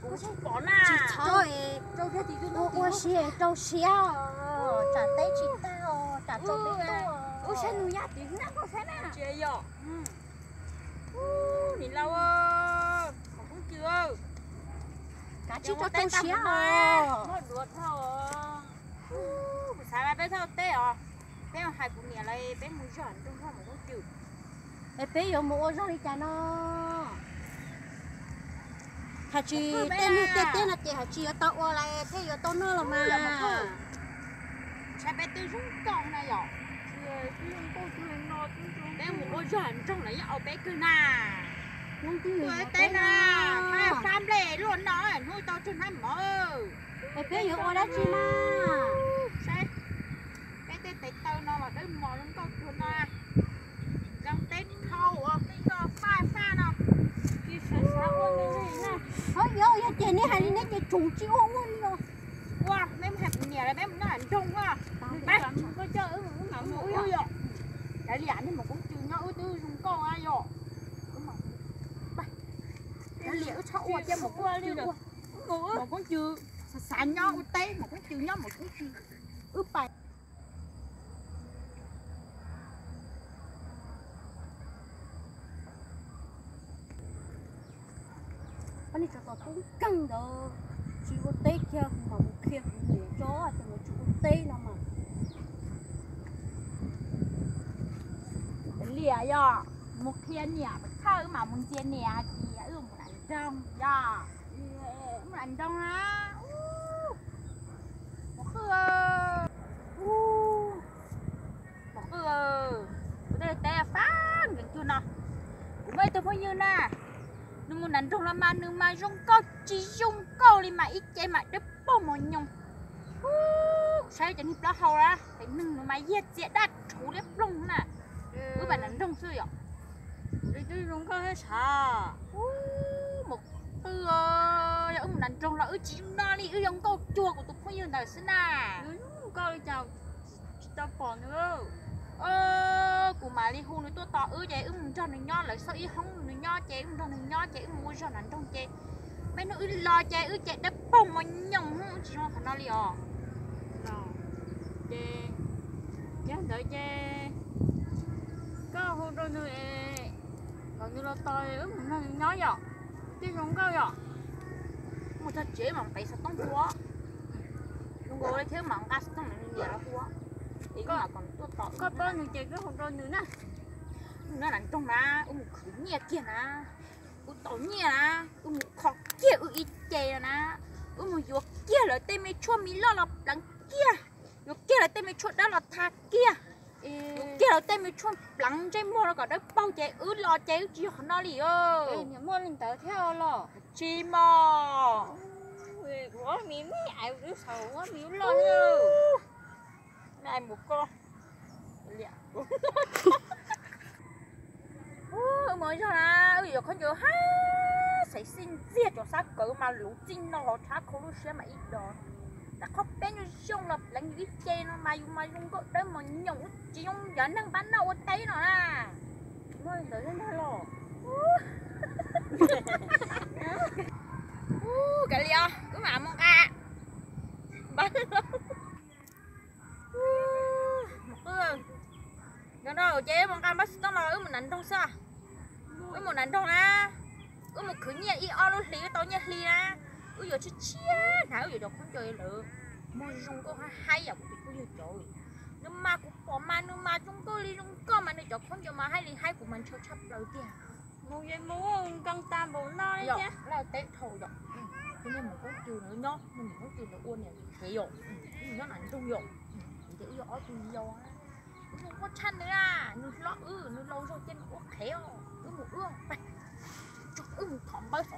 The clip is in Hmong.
Kuv pom na. Ua siab rau siab, tsam teb tsis tag, tsam tso peb tuaj. Ua siab nug yaj tim nab koj saib na. Tsis yog. Niam laus, Maum Koob Cws, kav tsij rau tau siab os. Muab duav dhau. Kuv xav peb thauj teb os. Peb hais kuv niam lawv peb mus zog nroog Maum Koob Cws. Es peb yuav mus ua zog li cas no? Hais tsis tej neeg tej teb no ces hais tsis yuav tau ua li thiaj yuav tau noj los mas. Ntshai peb twb zoo nkauj na yom. Peb mus ua zog nroog lawv yeej au peb kawg na. Tuaj teb na, fab nplej luaj no hnub tau tug hnab mov. Es peb yuav ua dab tsi na? Saib, peb tej tes taw no los dawb mos zoo nkauj cuag no. Zoo teb dhau ua peb koj faj faj no. Ho yog, yog ces neb hais li neb ces tsoom tsis ua ua li os. Ua, peb mus hais kuv niam lawv peb mus noj nroog os. Kav liam, nej Maum Koob Cws nyob wb twb zoo nkauj yom. Kav liam wb txhob ua thiab Maum Koob Cws ua. Maum Koob Cws xav xav nyob ua teb, Maum Koob Cws nyob Maum Koob Cws. Wb pais. Koj niag tsov tom tub nkeeg ntawd tsis ua teb kiag, kuv mam mus qhia kuv niam tso ces mus tsis ua teb no mas. Liam yog mus qhia niam pab thawj, wb mam mus ntxias niam hais tias wb mus nram nroog yog. Wb mus nram nroog na. Maum Qwj, Maum Qwj, kuv tej teb fab nkees cuag no. Kuv muaj ib tug phooj ywg na, nws mus nram nroog los mas nws mas zoo nkauj tsis zoo nkauj li mas ib ce mas dawb paug mos nyoos. Saib cov niag plaub hau na, pem neeg nws mas yag txias daj rhuv liab ploog na. Wb mas nram nroog xwb yom. Li twb zoo nkauj thiab sav. Maum Qwj, yog wb mus nram nroog los wb tsis zoo no li, wb zoo nkauj cuag kuv tus phooj ywg ntawd xwb na. Zoo nkauj li cas tsis tau pom nws. Kuv mam li hu nws tuaj tos wb ces wb mus nrog nws nyob, lawv xauj ib hoob nws nyob ces wb mus nrog nws nyob ces wb mus ua zog nram nroog ces peb hnub wb los ces wb ces dawb paug mos nyoos, wb tsis zoo qhov no li os. Ces yog ntawd ces koj hu rau nws kom nws los tos wb mus nrog nws nyob yom, twb zoo nkauj yom. Mus txog tsev mam nqis xov tooj hu, zoo nkaus li thiab mam nqa xov tooj nws niam los hu, es koj mam kom nws tuaj tos. Koj paub nws ces koj hu rau nws na. Wb mus nram nroog na, wb mus khwv nyiaj kiag na, wb tau nyiaj na, wb mus kho kiag wb ib ce no na, wb mus yuav kiag lawv tej me tshuaj me loj los pleev kiag, yuav kiag lawv tej me tshuaj dawb los tha kiag, yuav kiag lawv tej me tshuaj pleev ntsej muag los kom dawb paug ces wb los ces wb tsis yog qhov no li. Niam muaj li ntawd thiab los? Tsis mog. Kuv ob mis me ais kuv xav ua ob mis loj. Me ais mus koj. Wb mus zog na, wb yuav khaub ncaws hab xaiv xij ntxiag, cov xab kawv mas luv txij no los tshab khau lub siab mas ib dos. Tab qhov peb nyuag zoo los pleev yus ib ce no mas yus mas zoo nkauj dawb mos nyoos, tsis zoo cov neeg pab noj ua teb no na. Muaj li ntawd thiab ntag los. Kav liam, wb mam mus nqa. Npawg, no ces wb mus nqa npawb xov tooj los wb mus nram nroog xwb. Wb mus nram nroog na, wb mus khwv nyiaj ib ob lub hlis wb tau nyiaj hli na, wb yuav tshiab tshiab hnav wb yuav cov khaub ncaws lawv muag zoo nkauj haib haib yam kuv tus phooj ywg cov. Nws mas kuv pom mas nws mas zoo nkauj li zoo nkauj mas nws cov khaub ncaws mas haib li haib, kuv mas ntshaw tshaj plaws tiag. Mus es mus nkees tas npaum no li thiab. Laj teb dhau yom. Tus niag Maum Koob Cws ntawd nyob, niag Maum Koob Cws ntawd ua niam qhev yom. Wb mus nyob nram nroog yom. Ces wb yog ob tug yau. Wb mus ua tshaj nws na, nws hlob wb, nws laus zog ces nws ua qhev os. Wb mus wb, wb mus thov npawb xov